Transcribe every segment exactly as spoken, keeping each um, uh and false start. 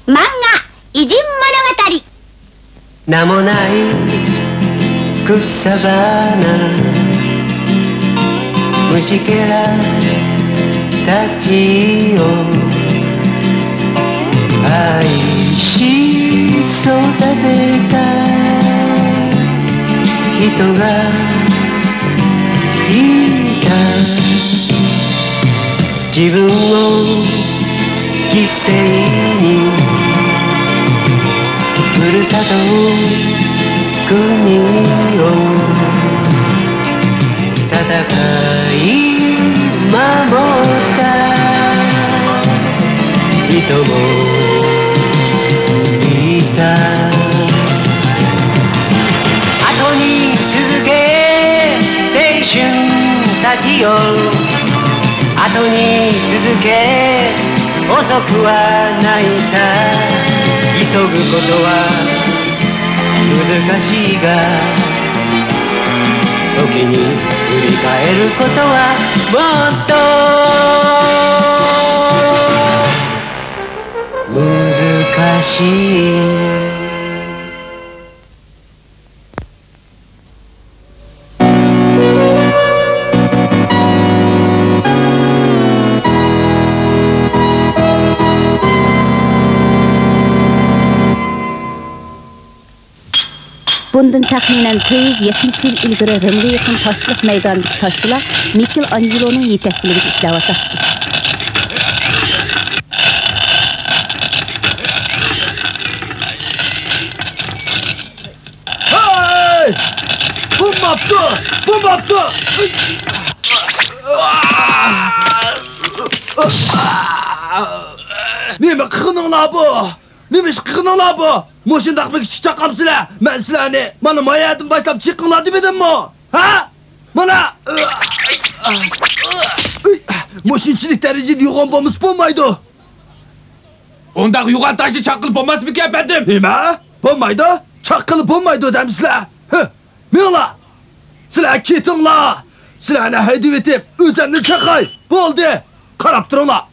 漫画偉人物語。名もない草花、虫けらたちを愛し育てた人がいた。自分を犠牲にふるさと国を戦い守った人もいた。後に続け青春たちよ、後に続け、遅くはないさ。急ぐことは難しいが、時に振り返ることはもっと難しい。 بۇندىن تەخمىنەن تۆت يۈز يەتمىش يىل ئىلگىرى رىمغا يېقىن تاشچىلىق مەيدانىدىكى تاشچىلار مىكېل ئانژېلونىڭ يېتەكچىلىكىدە ئىشلەۋاتاتتى. ھەي! بولماپتۇ! بولماپتۇ! نېمە قىلغىنىڭلار بۇ؟ نېمە ئىش قىلغىنىڭلار بۇ؟ مۇشۇنداقمۇ كىچىك چاقامسىلەر؟ مەن سىلەرنى مانا ما يەردىن باشلاپ چىقىڭلار دېمىدىممۇ؟ ھە؟ مانا! مۇشۇنچىلىك دەرىجىدە يوغان بولمىسا بولمايدۇ. ئۇنداق يوغان تاشنى چاققىلى بولماسمىكىن، ئەپەندىم؟ نېمە؟ بولمايدۇ؟ چاققىلى بولمايدۇ دەمسىلەر؟ ھە، مېڭىڭلار! سىلەر كېتىڭلار! سىلەرنى ھەيدىۋېتىپ، ئۆزەمنى چاقاي! بولدى! قاراپ تۇرۇڭلار!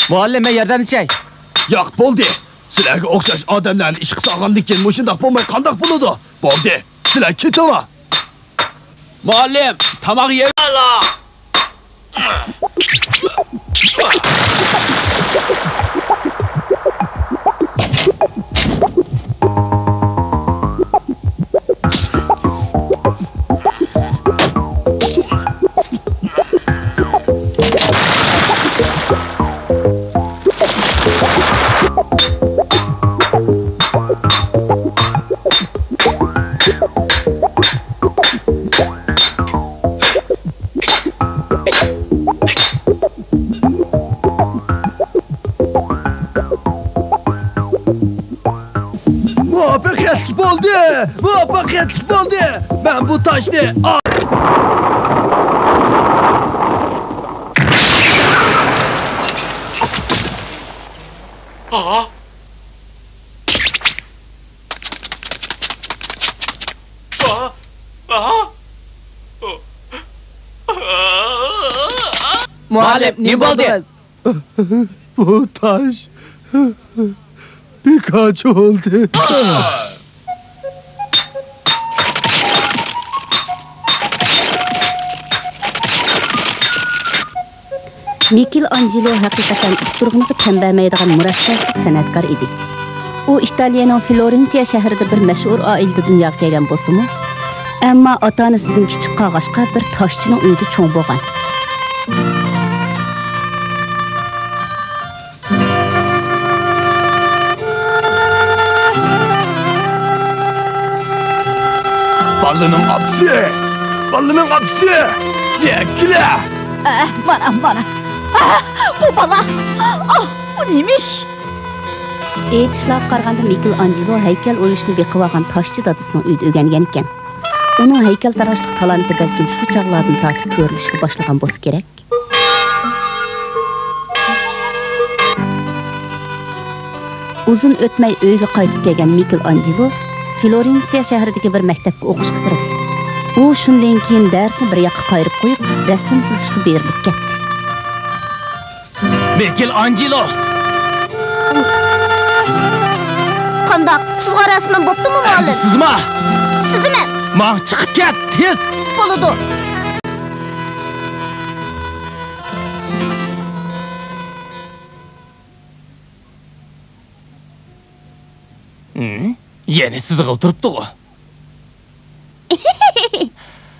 مۇئەللىم، مەن ياردەملىشەي. ياق، بولدى! سىلەرگە ئوخشاش ئادەملەرنى ئىشقا سالغاندىن كېيىن مۇشۇنداق بولماي قانداق بولىدۇ؟ بولدى! سىلەر كېتىڭلار! مۇئەللىم، تاماق يەپ. مۇۋەپپەقىيەتلىك بولدى! مۇۋەپپەقىيەتلىك بولدى! مەن بۇ تاشنى ئا-، مۇئەللىم، نېمە بولدى؟ بۇ تاش بىكار چوغۇلدى. مىكېل ئانژېلو ھەقىقەتەن ئۇتتۇرغىنىغا تەن بەرمەيدىغان مۇرەسسەسىز سەنئەتكار ئىدى. ئۇ ئىتالىيەنىڭ فلورېنسىيە شەھىرىدە بىر مەشھۇر ئائىلىدە دۇنياغا كەلگەن بولسىمۇ، ئەمما ئاتا-ئانىسىدىن كىچىك قالغاچقا، بىر تاشچىنىڭ ئۆيىدە چوڭ بولغان. بالىنىڭ ئاپىسى! بالىنىڭ ئاپىسى! يەككىلە! ئە، مانا، مانا. ئە، بۇ بالا! ئاھ، بۇ نېمە ئىش؟ ئېيتىشلارغا قارىغاندا، مىكېل ئانژېلو ھەيكەل ئويۇشنى بېقىۋالغان تاشچى دادىسىنىڭ ئۆيىدە ئۆگەنگەن ئىكەن. ئۇنىڭ ھەيكەلتىراشلىق تالانتى بەلكىم شۇ چاغلاردىن تارتىپ كۆرۈلۈشكە باشلىغان بولسا كېرەك. ئۇزۇن ئۆتمەي ئۆيىگە قايتىپ كەلگەن مىكېل ئانژېلو فلورېنسىيە شەھىرىدىكى بىر مەكتەپكە ئوقۇشقا كىردى. ئۇ شۇندىن كېيىن دەرسنى بىر ياققا قايرىپ قويۇپ، رەسىم سىزىشقا بېرىلىپ كەتتى. مىكېلئانجېلو! قانداق؟ سىزغا رەسىمىم بوپتۇمۇ، مۇئەللىم؟ سىزما! سىزىمەن! ماڭ، چىقىپ كەت، تېز! بولىدۇ. ھىم؟ يەنە سىزغىلى تۇرۇپتىغۇ.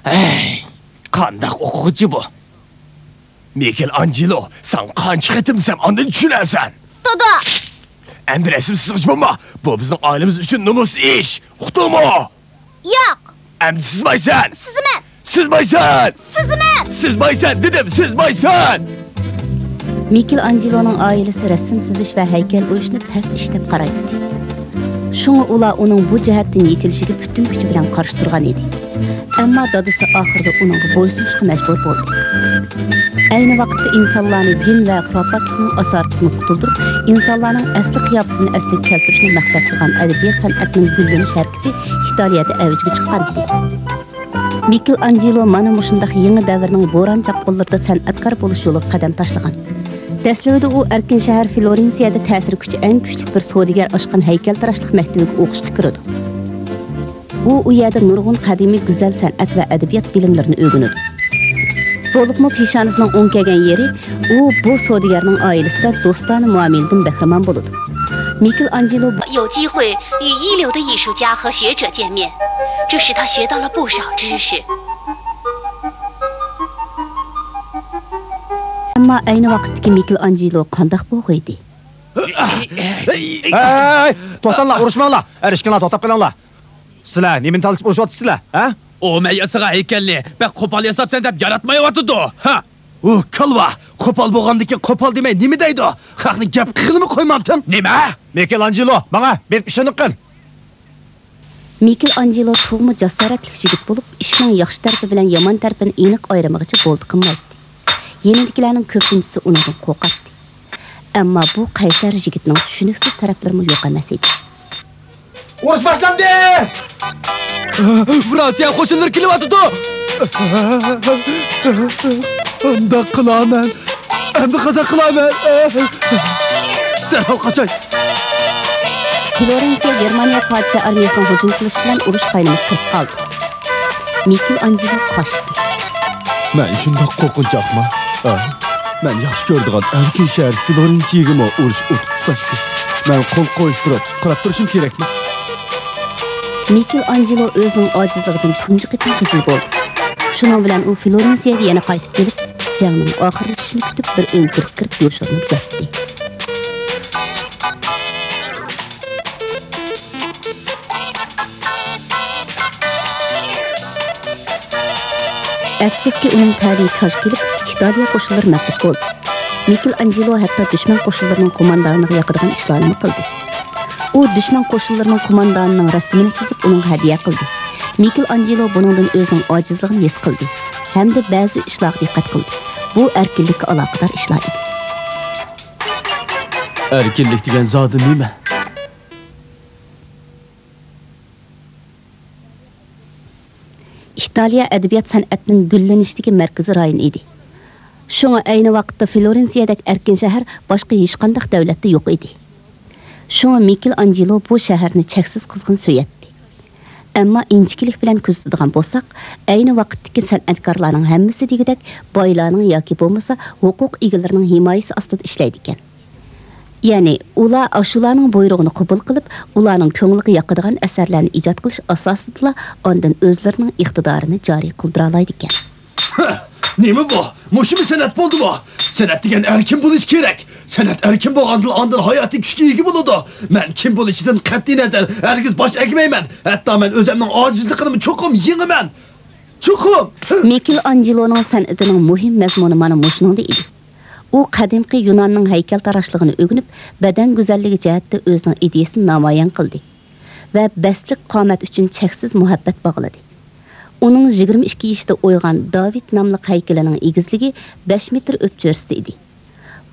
ھەي، قانداق ئوقۇغۇچى بۇ؟ مىكېلئانجېلو، ساڭا قانچە قېتىم دېسەم، ئاندىن چۈشىنەرسەن. دادا! ئەمدى رەسىم سىزغۇچى بولما. بۇ بىزنىڭ ئائىلىمىز ئۈچۈن نومۇس ئىش. ئۇقتۇڭمۇ؟ ياق. ئەمدى سىزمايسەن. سىزىمەن. سىزمايسەن. سىزىمەن. سىزمايسەن دېدىم، سىزمايسەن. مىكېلئانجېلونىڭ ئائىلىسى رەسىم سىزىش ۋە ھەيكەل ئويۇشنى پەس ئىش دەپ قارايتتى. شۇڭا ئۇلار ئۇنىڭ بۇ جەھەتتىن يېتىلىشىگە پۈتۈن كۈچى بىلەن قارشى تۇرغان ئىدى. ئەمما دادىسى ئاخىرىدا ئۇنىڭغا بويسۇنۇشقا مەجبۇر بولدى. ئەينى ۋاقىتتا ئىنسانلارنى دىن ۋە خۇراپاتلىقنىڭ ئاسارىتىدىن قۇتۇلدۇرۇپ، ئىنسانلارنىڭ ئەسلى قىياپىتىنى ئەسلىگە كەلتۈرۈشنى مەقسەت قىلغان ئەدەبىيات سەنئەتنىڭ گۈللىنىش ھەرىكىتى ئىتالىيەدە ئەۋجىگە چىققانىدى. مىكېلئانجېلو مانا مۇشۇنداق يېڭى دەۋرنىڭ بوران-چاپقۇنلىرىدا سەنئەتكار بولۇش يولىغا قەدەم تاشلىغان. دەسلىۋىدە ئۇ ئەركىن شەھەر فلورېنسىيەدە تەسىرى كۈچى ئەڭ كۈچلۈك بىر سودىگەر ئاچقان ھەيكەلتىراشلىق مەكتىۋىگە ئوقۇشقا كىرىدۇ. ئۇ ئۇ يەردە نۇرغۇن قەدىمىي گۈزەل سەنئەت ۋە ئەدەبىيات بىلىملىرىنى ئۆگىنىدۇ. بولۇپمۇ پېشانىسىنىڭ ئوڭ كەلگەن يېرى ئۇ بۇ سودىگەرنىڭ ئائىلىسىدە دوستانە مۇئامىلىدىن بەھرىمەن بولىدۇ. مىكېلئانجېلو 有机会与一流的艺术家和学者见面，这使他学到了不少知识。 ئەمما ئەينى ۋاقىتتىكى مىكېلئانجېلو قانداق بولغىيدى؟ ھەي، توختاڭلار، ئۇرۇشماڭلار. ھەر ئىككىڭلار توختاپ قېلىڭلار. سىلەر نېمىنى تالىشىپ ئۇرۇشۇۋاتىسىلەر، ھە؟ ئۇ مەن ياسىغان ھەيكەلنى بەك قوپال ياساپسەن دەپ ياراتمايۋاتىدۇ، ھە؟ ئۇ كالۋا، قوپال بولغاندىكىن قوپال دېمەي نېمە دەيدۇ؟ خەقنى گەپ قىلغىلىمۇ قويمامتىڭ. نېمە؟ مىكېلئانجېلو، ماڭا بېرىپ ئىشىنىپ قىل. مىكېلئانجېلو تۇغما جاسارەتلىك يىگىت بولۇپ، ئىشنىڭ ياخشى تەرىپى بىلەن يامان تەرىپىنى ئېنىق ئايرىمىغىچە بولدى قىلمايتتى. يېنىدىكىلەرنىڭ كۆپىنچىسى ئۇنىڭدىن قورقاتتى. ئەمما بۇ قەيسەر يىگىتنىڭ چۈشىنىكسىز تەرەپلىرىمۇ يوق ئەمەس ئىدى. ئۇرۇش باشلاندى! فرانسىيە قوشۇنلىرى كېلىۋاتىدۇ! ئۇنداق قىلامەن. ئەمدى قانداق قىلامەن؟ دەرھال قاچاي. فلورېنسىيە گېرمانىيە پادىشاھ ئارمىيەسىنىڭ ھۇجۇم قىلىشى بىلەن ئۇرۇش قاينىماق كەپ قالدى. مىكېلئانجېلو قاچتى. مەن شۇنداق قورقۇنچاقما؟ ھە؟ مەن ياخشى كۆرىدىغان ئەركىن شەھەر فلورېنسىيەگىمۇ ئۇرۇش ئوتى تۇتاشتى. مەن قول قويۇشتۇرۇپ قاراپ تۇرۇشۇم كېرەكمۇ؟ مىكېلئانجېلو ئۆزىنىڭ ئاجىزلىقىدىن تۇنجى قېتىم خىجىل بولدى. شۇنىڭ بىلەن ئۇ فلورېنسىيەگە يەنە قايتىپ كېلىپ، جەڭنىڭ ئاخىرلىشىشىنى كۈتۈپ، بىر ئۆڭكۈرگە كىرىپ يوشۇرۇنۇپ ياتتى. ئەپسۇسكى، ئۇنىڭ تەلىيى كاج كېلىپ، ئىتالىيە قوشۇنلىرى مەغلۇپ بولدى. مىكېلئانجېلو ھەتتا دۈشمەن قوشۇنلىرىنىڭ قوماندانىغا ياقىدىغان ئىشلارنىمۇ قىلدى. ئۇ دۈشمەن قوشۇنلىرىنىڭ قوماندانىنىڭ رەسىمىنى سىزىپ، ئۇنىڭغا ھەدىيە قىلدى. مىكېلئانجېلو بۇنىڭدىن ئۆزىنىڭ ئاجىزلىقىنى ھېس قىلدى ھەمدە بەزى ئىشلارغا دىققەت قىلدى. بۇ ئەركىنلىككە ئالاقىدار ئىشلار ئىدى. ئەركىنلىك دېگەن زادى نېمە؟ ئىتالىيە ئەدەبىيات-سەنئەتنىڭ گۈللىنىشىدىكى مەركىزىي رايون ئىدى. شۇڭا ئەينى ۋاقىتتا فلورېنسىيەدەك ئەركىن شەھەر باشقا ھېچقانداق دۆلەتتە يوق ئىدى. شۇڭا مىكېلئانجېلو بۇ شەھەرنى چەكسىز قىزغىن سۆيەتتى. ئەمما ئىنچىكىلىك بىلەن كۆزىتىدىغان بولساق، ئەينى ۋاقىتتىكى سەنئەتكارلارنىڭ ھەممىسى دېگۈدەك بايلارنىڭ ياكى بولمىسا ھوقۇق ئىگىلىرىنىڭ ھىمايىسى ئاستىدا ئىشلەيدىكەن. يەنى ئۇلار ئاشۇلارنىڭ بۇيرۇقىنى قوبۇل قىلىپ، ئۇلارنىڭ كۆڭلىگە ياقىدىغان ئەسەرلەرنى ئىجاد قىلىش ئاساسىدىلا ئاندىن ئۆزلىرىنىڭ ئىقتىدارىنى جارى قىلدۇرالايدىكەن. نېمە بۇ؟ مۇشۇمۇ سەنئەت بولدىمۇ؟ سەنئەت دېگەن ئەركىن بولۇش كېرەك. سەنئەت ئەركىن بولغاندىلا ئاندىن ھاياتىي كۈچكە ئىگە بولىدۇ. مەن كىم بولۇشىدىن قەتئىينەزەر، ھەرگىز باش ئەگمەيمەن. ھەتتا مەن ئۆزۈمنىڭ ئاجىزلىقىنىمۇ چوقۇم يېڭىمەن. چوقۇم! مىكېلئانجېلونىڭ سەنئىتىنىڭ مۇھىم مەزمۇنى مانا مۇشۇنىڭدا ئىدى. ئۇ قەدىمكى يۇناننىڭ ھەيكەلتاراشلىقىنى ئۆگىنىپ، بەدەن گۈزەللىكى جەھەتتە ئۆزىنىڭ ئىدىيەسىنى نامايان قىلدى ۋە بەستلىك قامەت ئۈچۈن چەكسىز مۇھەببەت باغلىدى. ئۇنىڭ يىگىرمە ئىككى يېشىدا ئويغان داۋىد ناملىق ھەيكىلىنىڭ ئېگىزلىكى بەش مېتىر ئۆپچۆرىسىدە ئىدى.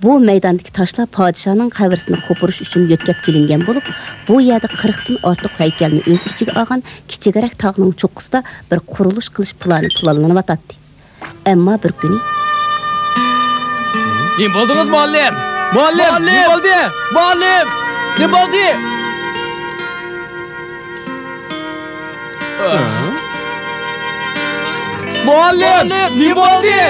بۇ مەيداندىكى تاشلار پادىشاھنىڭ قەبرىسىنى قوپۇرۇش ئۈچۈن يۆتكەپ كېلىنگەن بولۇپ، بۇ يەردە قىرىقتىن ئارتۇق ھەيكەلنى ئۆز ئىچىگە ئالغان كىچىكرەك تاغنىڭ چوققىسىدا بىر قۇرۇلۇش قىلىش پىلانى پىلانلىنىۋاتاتتى. ئەمما بىر كۈنى. نېمە بولدىڭىز، مۇئەللىم؟ مۇئەللىم، نېمە بولدى؟ مۇئەللىم، نېمە بولدى؟ مۇئەللىم، نېمە بولدى؟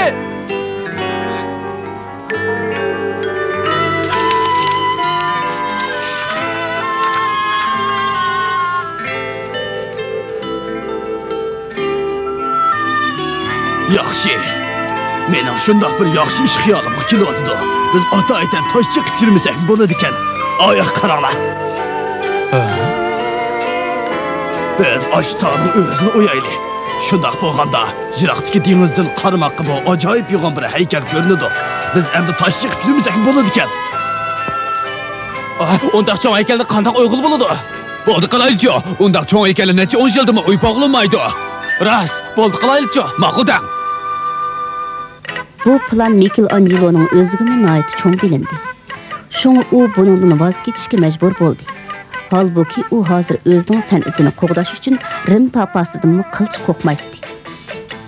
ياخشى. مېنىڭ شۇنداق بىر ياخشى ئىش خىيالىمغا كېلىۋاتىدۇ. بىز ئاتايىتەن تاش چېقىپ يۈرمىسەك بولىدىكەن. ئاياق قاراڭلار. ھە؟ بىز ئاشۇ تاغنىڭ ئۆزىنى ئويايلى. شۇنداق بولغاندا، يىراقتىكى دېڭىزدىن قارىماققا بۇ ئاجايىپ يوغان بىر ھەيكەل كۆرۈنىدۇ. بىز ئەمدى تاش چېقىپ يۈرمىسەك بولىدىكەن. ئا، ئۇنداق چوڭ ھەيكەلنى قانداق ئويغىلى بولىدۇ؟ بولدى قىلايلىچۇ، ئۇنداق چوڭ ھەيكەلنى نەچچە ئون يىلدىمۇ ئويۇپ بولمايدۇ. راست، بولدى قىلايلىچۇ، ماقۇل دەڭ. بۇ پىلان مىكېلئانجېلونىڭ ئۆزىگىمۇ ناھايىتى چوڭ بىلىندى. شۇڭا ئۇ بۇنىڭدىن ۋاز كېچىشكە مەجبۇر بولدى. ھالبۇكى، ئۇ ھازىر ئۆزىنىڭ سەنئىتىنى قوغداش ئۈچۈن رىم پاپاسىدىنمۇ قىلچە قورقمايتتى.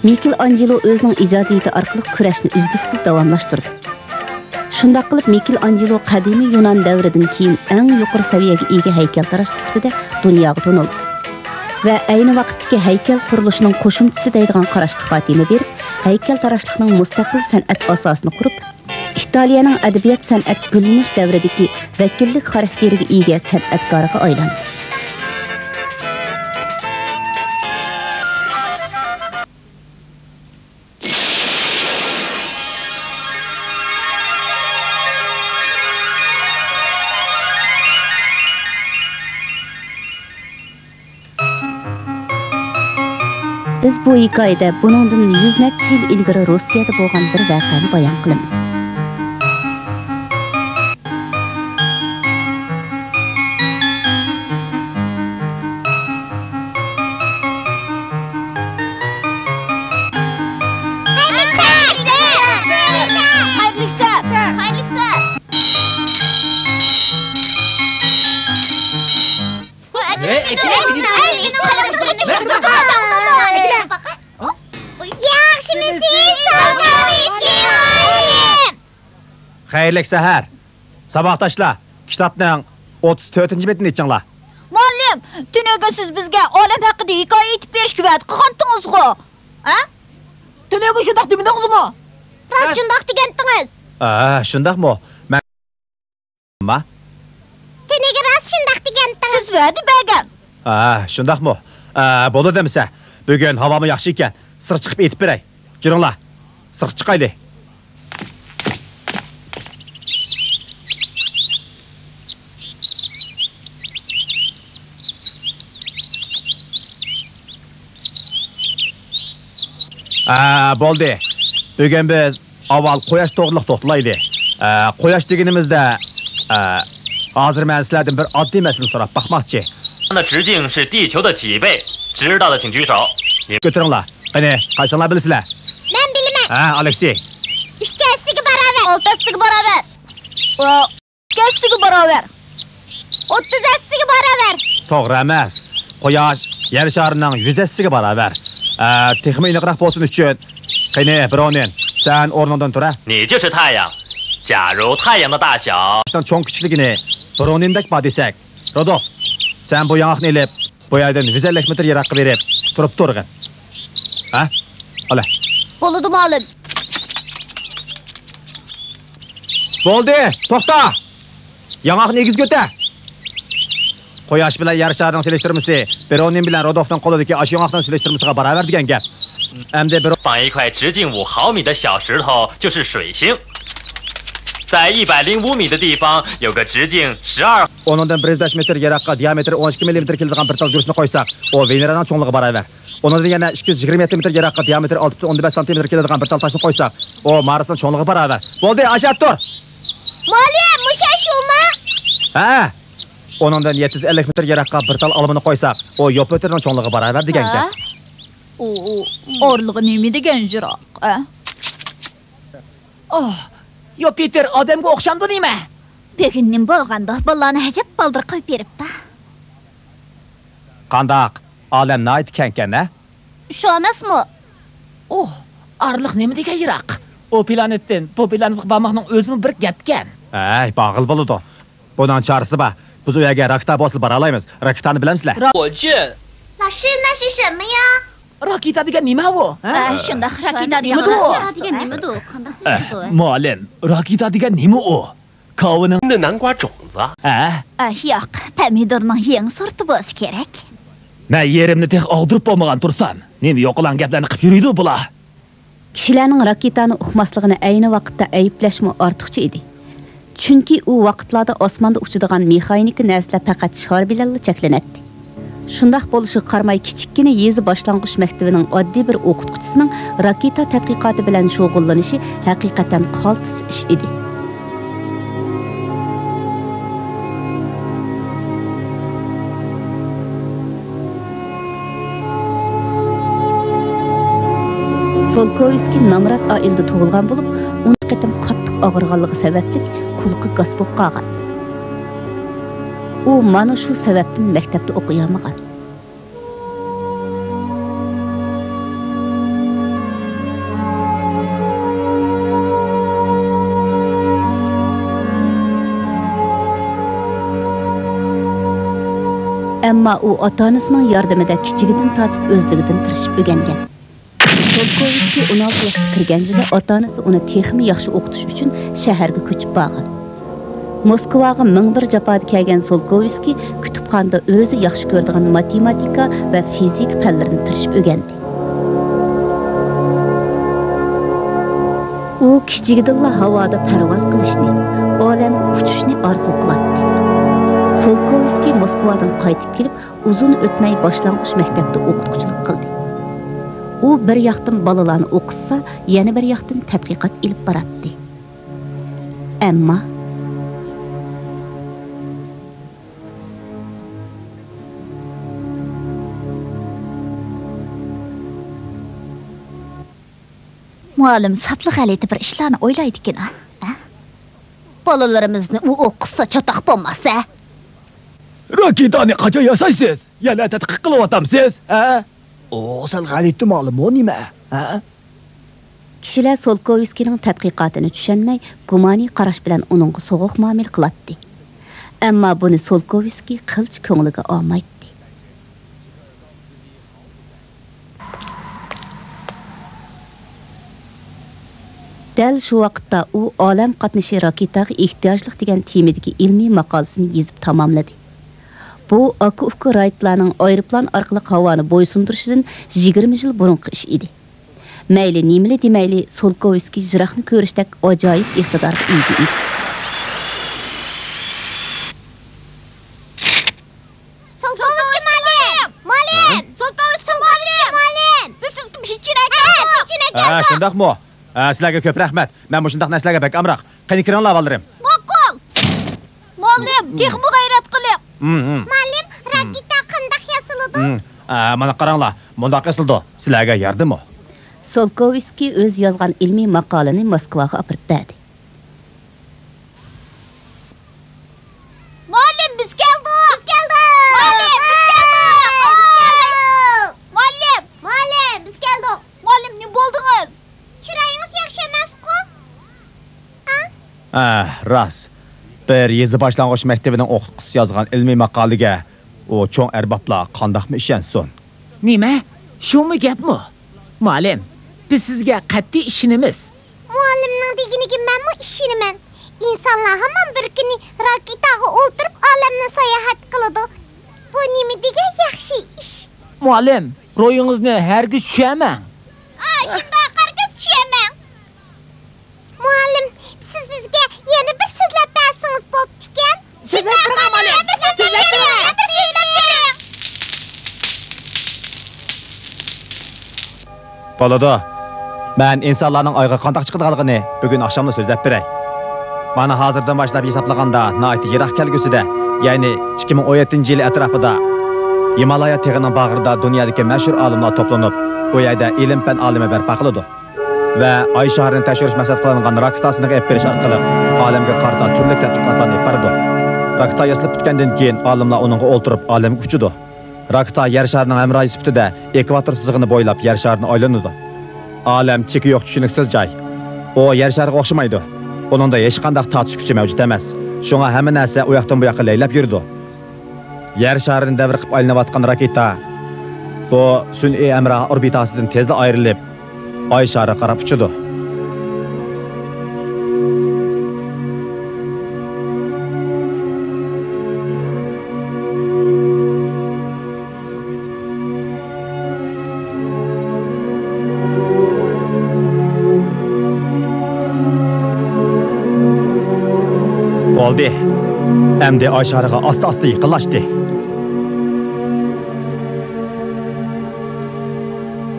مىكېلئانجېلو ئۆزىنىڭ ئىجادىيىتى ئارقىلىق كۈرەشنى ئۈزلۈكسىز داۋاملاشتۇردى. شۇنداق قىلىپ، مىكېلئانجېلو قەدىمىي يۇنان دەۋرىدىن كېيىن ئەڭ يۇقىرى سەۋىيەگە ئىگە ھەيكەلتىراش سۈپىتىدە دۇنياغا تونۇلدى ۋە ئەينى ۋاقىتتىكى ھەيكەل قۇرۇلۇشىنىڭ قوشۇمچىسى دەيدىغان قاراشقا خاتىمە بېرىپ، ھەيكەلتىراشلىقنىڭ مۇستەقىل سەنئەت ئاساسىنى قۇرۇپ، ئىتالىيەنىڭ ئەدەبىيات-سەنئەت گۈللىنىش دەۋرىدىكى ۋەكىللىك خاراكتېرىگە ئىگە سەنئەتكارىغا ئايلاندى. بىز بۇ ھېكايىدە بۇنىڭدىن يۈز نەچچە يىل ئىلگىرى روسىيەدە بولغان بىر ۋەقەنى بايان قىلىمىز. ياخشىمۇسىز، ساۋۇتسكىي مۇئەللىم؟ خەيرلىك سەھەر. ساۋاقداشلار، كىتابنىڭ ئوتتۇز تۆتىنچى بېتىنى ئېچىڭلار. مۇئەللىم، تۈنۈگۈن سىز بىزگە ئالەم ھەققىدە ھېكايە ئېيتىپ بېرىشكە ۋەدە قىلغانتىڭىزغۇ؟ ھە؟ تۈنۈگۈن شۇنداق دېمىدىڭىزمۇ؟ راست شۇنداق دېگەنتىڭىز. ھە، شۇنداقمۇ؟ مەن ما؟ تۈنۈگۈن راست شۇنداق دېگەنتىڭىز. سىز ۋەدە بەرگەن. ھە، شۇنداقمۇ؟ ھە، بولىدۇ دېمىسە. بۈگۈن ھاۋامۇ ياخشى ئىكەن. سىرتقا چىقىپ ئېيتىپ بېرەي. جۈرۈڭلار. سىرتقا چىقايلى. ئە، بولدى. بۈگۈن بىز ئاۋۋال قۇياش توغرىلىق توختىلايلى. ئە، قۇياش دېگىنىمىزدە، ئە، ھازىر مەن سىلەردىن بىر ئاددىي مەسىلىنى سوراپ باقماقچى. 那直径是地球的几倍，知道的请举手。 كۆتۈرۈڭلار. قېنى، قايسىڭلار بىلىسىلەر؟ مەن بىلىمەن. ھە، ئالېكسىي. ئۈچ ھەسسىگە باراۋەر. ئالتە ھەسسىگە باراۋەر. ئىككى ھەسسىگە باراۋەر. ئوتتۇز ھەسسىگە باراۋەر. توغرا ئەمەس. قۇياش يەر شارىنىڭ يۈز ھەسسىگە باراۋەر. ئە، تېخىمۇ ئېنىقراق بولسۇن ئۈچۈن، قېنى، برونىن، سەن ئورنۇڭدىن تۇر، ھە؟ 你就是太阳。假如太阳的大小 قۇياشنىڭ چوڭ كىچىكلىكىنى برونىندەك بار دېسەك، رودوف، سەن بۇ ياڭاقنى ئېلىپ، بۇ يەردىن يۈز ئەللىك مېتىر يىراققا بېرىپ تۇرۇپ تۇرغىن. ھە؟ ئالە. بولىدۇ، مۇئەللىم. بولدى، توختا! ياڭاقنى ئېگىز كۆتەر! قۇياش بىلەن يەر شارىنىڭ سېلىشتۇرمىسى برونىن بىلەن رودوفنىڭ قولىدىكى ئاشۇ ياڭاقنىڭ سېلىشتۇرمىسىغا باراۋەر دېگەن گەپ. ئەمدى بىر 放一块直径五毫米的小石头，就是水星。在一百零五米的地方有个直径十二。 ئۇنىڭدىن بىر يۈز بەش مېتىر يىراققا دىيامېتىرى ئون ئىككى مىللىمېتىر كېلىدىغان بىر تال گۈرۈچنى قويساق، ئۇ ۋېنېرانىڭ چوڭلۇقىغا باراۋەر. ئۇنىڭدىن يەنە ئىككى يۈز يىگىرمە يەتتە مېتىر يىراققا دىيامېتىرى ئالتە پۈتۈن ئوندىن بەش سانتىمېتىر كېلىدىغان بىر تال تاشنى قويساق، ئۇ مارسنىڭ چوڭلۇقىغا باراۋەر. بولدى، ئاشۇ يەردە تۇر! مۇئەللىم، مۇشۇ شۇمۇ؟ ھە! ئۇنىڭدىن يەتتە يۈز ئەللىك مېتىر يىراققا بىر تال ئالمىنى قويساق، ئۇ يۇپىتېرنىڭ چوڭلۇقىغا باراۋەر دېگەن گەپ. ئۇ، ئۇ، ئارىلىقى نېمە دېگەن يىراق، ئە؟ ئاھ، يۇپىتېر ئادەمگە ئوخشامدۇ نېمە؟ بۈگۈن نېمە بولغاندۇ؟ بالىلارنى ئەجەب بالدۇر قويۇپ بېرىپتۇ. قانداق؟ ئالەم ناھايىتى كەڭكەن، ھە؟ شۇ ئەمەسمۇ؟ ئوھ، ئارىلىق نېمە دېگەن يىراق! ئۇ پلانېتتىن بۇ پلانېتقا بارماقنىڭ ئۆزىمۇ بىر گەپكەن. ئەي، بارغىلى بولىدۇ. بۇنىڭ چارىسى بار. بىز ئۇ يەرگە راكېتا بوسىلا بارالايمىز. راكېتانى بىلەمسىلەر؟ 火箭。 老师，那是什么呀？ راكېتا دېگەن نېمە ئۇ؟ ھە؟ ئە، شۇنداق، راكېتا دېگەن نېمىدۇ؟ راكېتا دېگەن نېمىدۇ؟ قانداق ئە، نېمىدۇ؟ مۇئەللىم، راكېتا دېگەن نېمە ئۇ؟ كاۋىنىڭ 的南瓜种子。 ھە؟ ئە، ياق، پەمىدۇرنىڭ يېڭى سورتى بولسا كېرەك. مەن يېرىمنى تېخى ئاغدۇرۇپ بولمىغان تۇرسام، نېمە يوقىلاڭ گەپلەرنى قىلىپ يۈرىدۇ بۇلار؟ كىشىلەرنىڭ راكېتانى ئۇقماسلىقىنى ئەينى ۋاقىتتا ئەيىبلەشمۇ ئارتۇقچە ئىدى. چۈنكى ئۇ ۋاقىتلاردا ئاسماندا ئۇچىدىغان مېخانىكا نەرسىلەر پەقەت شار بىلەنلا چەكلىنەتتى. شۇنداق بولۇشىغا قارىماي، كىچىككىنە يېزا باشلانغۇچ مەكتىۋىنىڭ ئاددىي بىر ئوقۇتقۇچىسىنىڭ راكېتا تەتقىقاتى بىلەن شۇغۇللىنىشى ھەقىقەتەن قالتىس ئىش ئىدى. سولكوۋسكىي نامرات ئائىلىدە تۇغۇلغان بولۇپ، ئون قېتىم قاتتىق ئاغرىغانلىقى سەۋەبلىك قۇلىقى گاس بولۇپ قالغان. ئۇ مانا شۇ سەۋەبتىن مەكتەپتە ئوقۇيالمىغان. ئەمما ئۇ ئاتا-ئانىسىنىڭ ياردىمىدە كىچىكىدىن تارتىپ ئۆزلۈكىدىن تىرىشىپ ئۆگەنگەن. سولكوۋسكىي ئون ئالتە ياشقا كىرگەن يىلى ئاتا-ئانىسى ئۇنى تېخىمۇ ياخشى ئوقۇتۇش ئۈچۈن شەھەرگە كۆچۈپ بارغان. موسكۋاغا مىڭ بىر جاپادا كەلگەن سولكوۋسكىي كۇتۇپخانىدا ئۆزى ياخشى كۆرىدىغان ماتېماتىكا ۋە فىزىكا پەنلىرىنى تىرىشىپ ئۆگەندى. ئۇ كىچىكىدىنلا ھاۋادا پەرۋاز قىلىشنى، ئالەمگە ئۇچۇشنى ئارزۇ قىلاتتى. سولكوۋسكىي موسكۋادىن قايتىپ كېلىپ، ئۇزۇن ئۆتمەي باشلانغۇچ مەكتەپتە ئوقۇتقۇچىلىق قىلدى. ئۇ بىر ياقتىن بالىلارنى ئوقۇتسا، يەنە بىر ياقتىن تەتقىقات ئېلىپ باراتتى. ئەمما مۇئەللىم ساپلا غەلىتە بىر ئىشلارنى ئويلايدىكىن، ھە؟ بالىلىرىمىزنى ئۇ ئوقۇتسا چاتاق بولماس، ھە؟ راكېتانى قاچان ياسايسىز؟ يەنە تەتقىق قىلىۋاتامسىز، ھە؟ ئۇ سەل غەلىتە مۇئەللىم، ئۇ نېمە، ھە؟ كىشىلەر سولكوۋسكىينىڭ تەتقىقاتىنى چۈشەنمەي، گۇمانىي قاراش بىلەن ئۇنىڭغا سوغۇق مۇئامىلە قىلاتتى. ئەمما بۇنى سولكوۋسكىي قىلچە كۆڭلىگە ئالمايتتى. دەل شۇ ۋاقىتتا ئۇ ئالەم قاتنىشى راكېتاغا ئېھتىياجلىق دېگەن تېمىدىكى ئىلمىي ماقالىسىنى يېزىپ تاماملىدى. بۇ ئاكا-ئۇكا رايتلارنىڭ ئايروپىلان ئارقىلىق ھاۋانى بويسۇندۇرۇشىدىن يىگىرمە يىل بۇرۇنقى ئىش ئىدى. مەيلى نېمىلا دېمەيلى، سولكوۋسكىي يىراقنى كۆرۈشتەك ئاجايىپ ئىقتىدارغا ئىگە ئىدى. سولكوۋسكىي مۇئەللىم! مۇئەللىم! ھە؟ سولكوۋسكىي مۇئەللىم! بىز سىزگە بېشىنى چىرايتىڭ! ھە، بېشىنى ھە، كەلدۇق! شۇنداقمۇ؟ ھە، سىلەرگە كۆپ رەھمەت. مەن مۇشۇنداق نەرسىلەرگە بەك ئامراق. قېنى كىرىڭلار، بالىلىرىم. ماقۇل! مۇئەللىم، تېخىمۇ غەيرەت قىلىڭ! ھىم، ھىم. مۇئەللىم، ھىم. راكېتا قانداق ياسىلىدۇ؟ ھىم. ئە، مانا قاراڭلار، مۇنداق ياسىلىدۇ. سىلەرگە ياردىمۇ؟ سولكوۋسكىي ئۆزى يازغان ئىلمىي ماقالىنى موسكۋاغا ئاپىرىپ بەردى. مۇئەللىم، بىز كەلدۇق! بىز كەلدۇق! مۇئەللىم، بىز كەلدۇق! مۇئەللىم! مۇئەللىم، بىز كەلدۇق! مۇئەللىم، نېمە بولدىڭىز؟ چىرايىڭىز ياخشى ئەمەسقۇ؟ ئا؟ ئە، راست. بىر يېزا باشلانغۇچ مەكتىۋىنىڭ ئوقۇتقۇچىسى يازغان ئىلمىي ماقالىگە ئۇ چوڭ ئەربابلار قانداقمۇ ئىشەنسۇن؟ نېمە؟ شۇمۇ گەپمۇ؟ مۇئەللىم، بىز سىزگە قەتئىي ئىشىنىمىز. مۇئەللىمنىڭ دېگىنىگە مەنمۇ ئىشىنىمەن. ئىنسانلار ھامان بىر كۈنى راكېتاغا ئولتۇرۇپ ئالەمنى ساياھەت قىلىدۇ. بۇ نېمە دېگەن ياخشى ئىش! مۇئەللىم، روھىڭىزنى ھەرگىز چۈشۈرمەڭ. ئاشۇنداق، ھەرگىز چۈشۈرمەڭ. مۇئەللىم، سىز بىزگە يەنە بىر سۆزلەپ بەرسىڭىز بوپتىكەن. سۆزلەپ بېرىڭ، مۇئەللىم، سۆزلەپ بېرىڭ. بولىدۇ. مەن ئىنسانلارنىڭ ئايغا قانداق چىقىدىغانلىقىنى بۈگۈن ئاخشاملا سۆزلەپ بېرەي. مانا ھازىردىن باشلاپ ھېسابلىغاندا ناھايىتى يىراق كەلگۈسىدە، يەنى ئىككى مىڭ ئون يەتتىنچى يىلى ئەتراپىدا ھىمالايا تېغىنىڭ باغرىدا دۇنيادىكى مەشھۇر ئالىملار توپلىنىپ، بۇ يەردە ئىلىم-پەن ئالىمى بەرپا قىلىدۇ. ۋە ئاي شارىنى تەكشۈرۈش مەقسەت قىلىنغان راكېتا سىنىقى ئېلىپ بېرىش ئارقىلىق ئالەمگە قارىتا تۈرلۈك تەتقىقاتلارنى ئېلىپ بارىدۇ. راكېتا ياسىلىپ پۈتكەندىن كېيىن ئالىملار ئۇنىڭغا ئولتۇرۇپ ئالەمگە ئۇچىدۇ. راكېتا يەر شارىنىڭ ھەمراھى سۈپىتىدە ئېكۋاتور سىزىقىنى بويلاپ يەر شارىنى ئايلىنىدۇ. ئالەم چېكى يوق چۈشىنىكسىز جاي. ئۇ يەر شارىغا ئوخشىمايدۇ. ئۇنىڭدا ھېچقانداق تارتىش كۈچى مەۋجۇت ئەمەس. شۇڭا ھەممە نەرسە ئۇ ياقتىن بۇ ياققا لەيلەپ يۈرىدۇ. يەر شارىنى دەۋر قىلىپ ئايلىنىۋاتقان راكېتا بۇ سۈنئىي ھەمراھ ئوربىتاسىدىن تېزلا ئايرىلىپ، ئاي شارىغا قاراپ ئۇچىدۇ. بولدى. ئەمدى ئاي شارىغا ئاستا-ئاستا يېقىنلاشتى.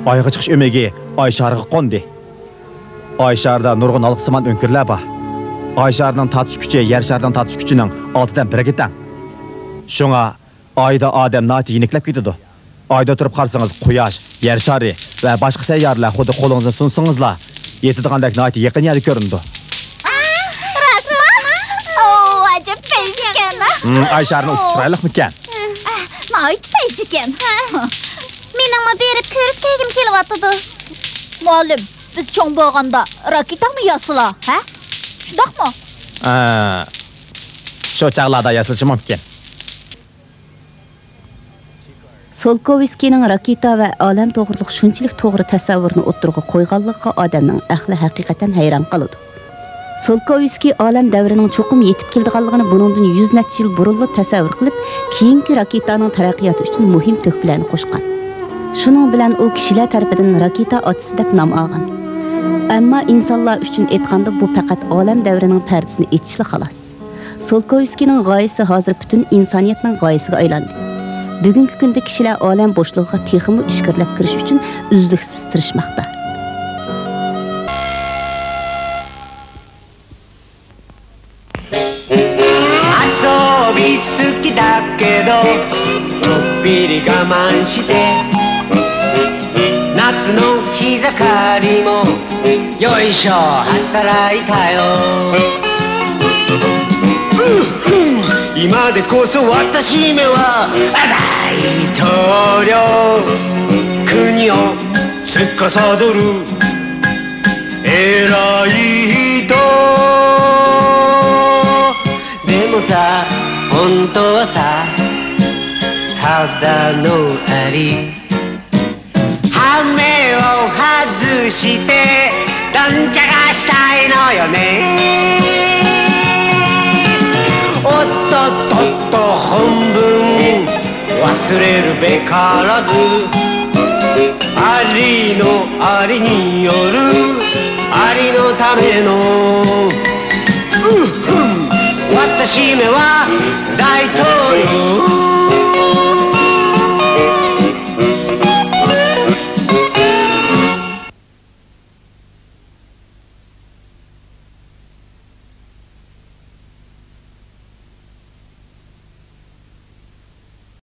ئايغا چىقىش ئۆمىكى ئاي شارىغا قوندى. ئاي شارىدا نۇرغۇن ھالقىسىمان ئۆڭكۈرلەر بار. ئاي شارىنىڭ تارتىش كۈچى يەر شارىنىڭ تارتىش كۈچىنىڭ ئالتىدىن بىرىگە تەڭ. شۇڭا ئايدا ئادەم ناھايىتى يېنىكلەپ كېتىدۇ. ئايدا تۇرۇپ قارىسىڭىز، قۇياش، يەر شارى ۋە باشقا سەييارىلەر خۇددى قولىڭىزنى سۇنسىڭىزلا يېتىدىغاندەك ناھايىتى يېقىن يەردە كۆرۈنىدۇ. راستمۇ؟ ئو، ئەجەب پەس ئىكەن. ھىم، ئاي شارىنىڭ ئۈستى چىرايلىقمىكەن؟ ئە، ناھايىتى پەس ئىكەن. مېنىڭمۇ بېرىپ كۆرۈپ كەلگۈم كېلىۋاتىدۇ. مۇئەللىم، بىز چوڭ بولغاندا راكېتامۇ ياسىلا، ھە؟ شۇنداقمۇ؟ ئە، شۇ چاغلاردا ياسىلىشى مۇمكىن. سولكوۋسكىينىڭ راكېتا ۋە ئالەم توغرىلىق شۇنچىلىك توغرا تەسەۋۋۇرنى ئوتتۇرىغا قويغانلىقىغا ئادەمنىڭ ئەقلى ھەقىقەتەن ھەيران قالىدۇ. سولكوۋسكىي ئالەم دەۋرىنىڭ چوقۇم يېتىپ كېلىدىغانلىقىنى بۇنىڭدىن يۈز نەچچە يىل بۇرۇنلا تەسەۋۋۇر قىلىپ، كېيىنكى راكېتانىڭ تەرەققىياتى ئۈچۈن مۇھىم تۆھپىلەرنى قوشقان. شۇنىڭ بىلەن ئۇ كىشىلەر تەرىپىدىن راكېتا ئاتىسى دەپ نام ئالغان. ئەمما ئىنسانلار ئۈچۈن ئېيتقاندا، بۇ پەقەت ئالەم دەۋرىنىڭ پەردىسىنى ئېچىشلا خالاس. سولكوۋسكىينىڭ غايىسى ھازىر پۈتۈن ئىنسانىيەتنىڭ غايىسىگە ئايلاندى. بۈگۈنكى كۈندە كىشىلەر ئالەم بوشلۇقىغا تېخىمۇ ئىچكىرىلەپ كىرىش ئۈچۈن ئۈزلۈكسىز تىرىشماقتا. 遊び好きだけど、ちょっぴり我慢して、夏の日盛りもよいしょ、働いたよ。うん、うん、今でこそ私めは大統領、国を司る偉い人。でもさ、本当はさ、ただのアリ。 羽目を外して、どんちゃかしたいのよね。おっとっとっと、本分忘れるべからず。ありのありによる、ありのための。うん、うん、私めは大統領。